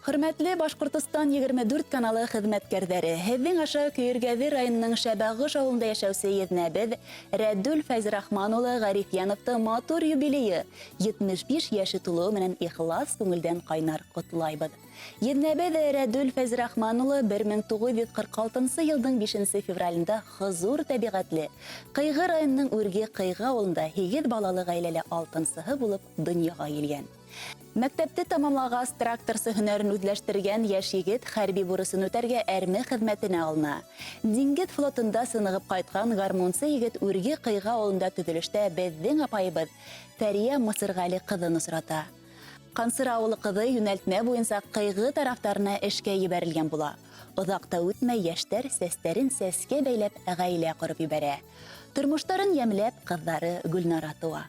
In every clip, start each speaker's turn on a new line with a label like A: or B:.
A: Хөрмәтле Башҡортостан 24 каналы хеҙмәткәрҙәре, һеҙҙең аша Көйөргәҙе районының Шәбәғош ауылында йәшәүсе еҙнәбеҙ Рәдүл Фәйзрахман улы Ғәрифйәновты матур юбилейы 75 йәше тулыуы менән ихлас күңелдән ҡайнар ҡотлайбыҙ. Еҙнәбеҙ Рәдүл Фәйзрахман улы 1946 йылдың 5 февралендә хозур тәбиғәтле Ҡыйғы районының Үрге Ҡыйғы ауылында 8 балалы ғаиләлә алтынсыһы булып донъяға килгән. Мәктәпте тамамлағас, тракторсы һөнәрен үҙләштергән йәш егет хәрби бурысын үтәргә әрме хеҙмәтенә алына. Диңгеҙ флотында сынығып ҡайтҡан гармунсы егет Үрге Ҡыйғы ауылында төҙөлөштә беҙҙең апайыбыҙ Фәриә Мысырғәле ҡыҙын осрата. Ҡансыра ауылы ҡыҙы йүнәлтмә буйынса Ҡыйғы тарафтарына эшкә ебәрелгән була. Оҙаҡ та үтмәй йәштәр сәстәрен сәскә бәйләп ғаилә ҡороп ебәрә. Тормоштарын йәмләп ҡыҙҙары Гөлнара тыуа.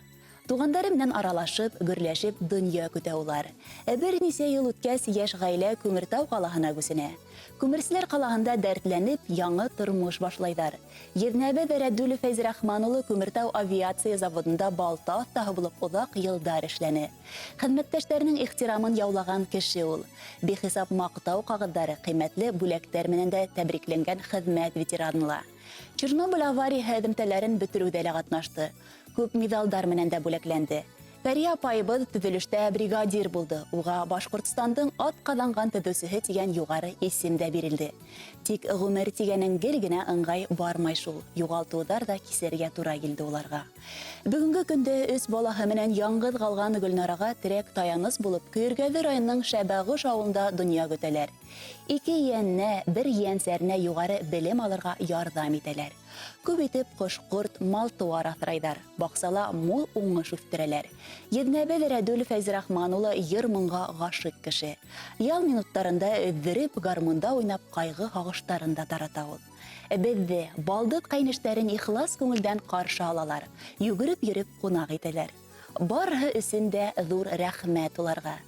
A: Туғандары менән аралашып, гөрләшеп донъя көтә улар. Бер нисә йыл үткәс, йәш ғаилә Күмертау ҡалаһына күсенә. Күмерселәр ҡалаһында дәртләнеп яңы тормош башлайҙар. Еҙнәбеҙ Рәдүл Фәйзрахман улы Күмертау авиация заводында балта оҫтаһы булып оҙаҡ йылдар эшләне. Хеҙмәттәштәренең ихтирамын яулаған кеше ул. Бихисап маҡтау ҡағыҙҙары, ҡиммәтле бүләктәр менән дә тәбрикләнгән хеҙмәт ветераны ла. Чернобыль аварияһы эҙемтәләрен бөтөрөүҙә лә ҡатнашты. Күп миҙалдар менән дә бүләкләнде. Фәриә апайыбыҙ төҙөлөштә бригадир булды. Уға Башҡортостандың ат ҡаҙанған төҙөүсеһе тигән юғары исем дә бирелде. Тик ғүмер тигәнең гел генә ыңғай бармай шул. Юғалтыуҙар ҙа кисергә тура килде уларға. Бөгөнгө көндә өс балаһы менән яңғыҙ ҡалған Гөлнараға терәк таяныс булып Көйөргәҙе районының Шәбәғош ауылында донъя көтәләр. Ике ейәненә, бер ейәнсәренә юғары белем алырға ярҙам итәләр. Күп итеп ҡош-ҡорт, мал-тыуар аҫрайҙар, баҡсала мул уңыш үҫтерәләр. Еҙнәбеҙ Рәдүл Фәйзрахман улы йыр-моңға ғашиҡ кеше. Ял минуттарында өҙҙөрөп, гармунда уйнап ҡайғы-һағыштарын да тарата ул. Беҙҙе, балдыҙ ҡәйнештәрен ихлас күңелдән ҡаршы алалар, йүгереп йөрөп ҡунаҡ итәләр. Барыһы өсөн дә ҙур рәхмәт уларға.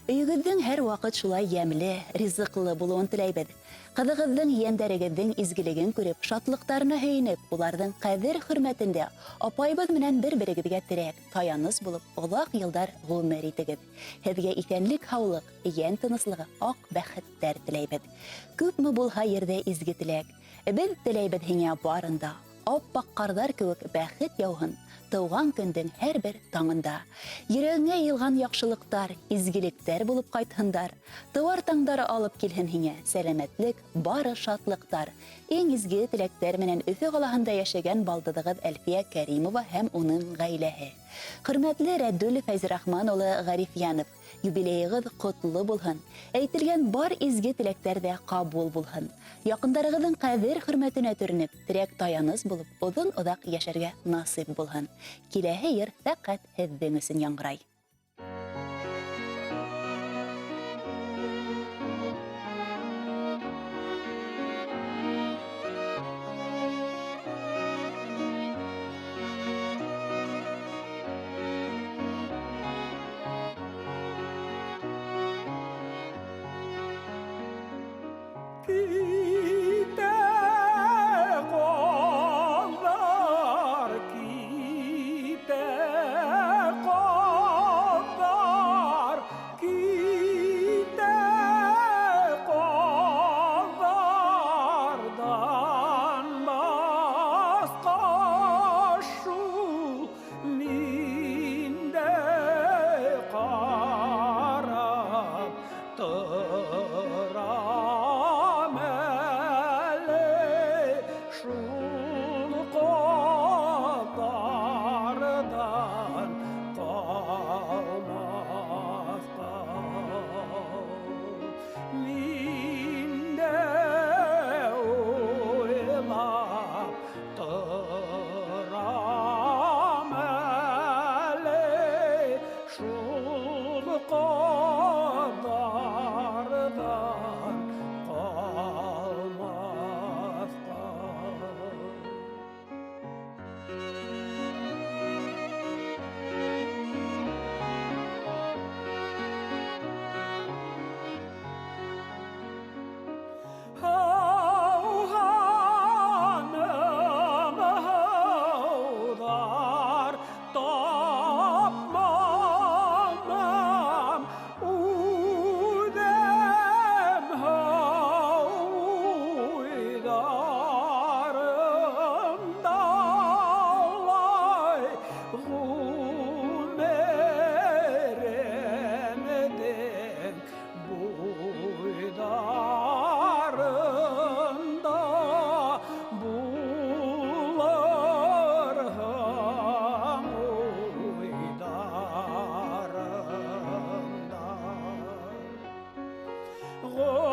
A: Өйөгөҙҙөң һәр ваҡыт шулай йәмле, ризыҡлы булыуын теләйбеҙ. Ҡыҙығыҙҙың, ейәндәрегеҙҙең изгелеген күреп, шатлыҡтарына һөйөнөп, уларҙың ҡәҙер-хөрмәтендә апайыбыҙ менән бер-берегеҙгә терәк, таяныс булып оҙаҡ йылдар ғүмер итегеҙ. Һеҙгә иҫәнлек-һаулыҡ, йән тыныслығы, аҡ бәхеттәр теләйбеҙ. Күпме булһа ерҙә изге теләк, беҙ теләйбеҙ һиңә барын да. Ап-аҡ ҡарҙар кеүек бәхет яуһын тыуған көндөң һәр бер таңында. Йөрәгеңә йыйылған яҡшылыҡтар, изгелектәр булып ҡайтһындар. Тыуар таңдар алып килһен һиңә сәләмәтлек, бары шатлыҡтар. Иң изге теләктәр менән Өфө ҡалаһында йәшәгән балдыҙығыҙ Әлфиә Кәримова һәм уның ғаиләһе. Хөрмәтле Рәдүл Фәйзрахман улы Ғәрифйәнов! Юбилейығыҙ ҡотло булһын! Әйтелгән бар изге теләктәр ҙә ҡабул булһын! Яҡындарығыҙҙың ҡәҙер-хөрмәтенә төрөнөп, терәк-таяныс булып, оҙон-оҙаҡ йәшәргә насыйп булһын! Киләһе йыр фәҡәт һеҙҙең өсөн яңғырай.
B: Китә ҡаҙҙар, китә ҡаҙҙар, китә ҡаҙҙарҙан башҡа шул Мин дә ҡарап торам әле шул ҡаҙҙарҙан ҡалмаҫҡа. Мин дә уйлап Торам әле шул ҡаҙҙарҙан. Ғүмер.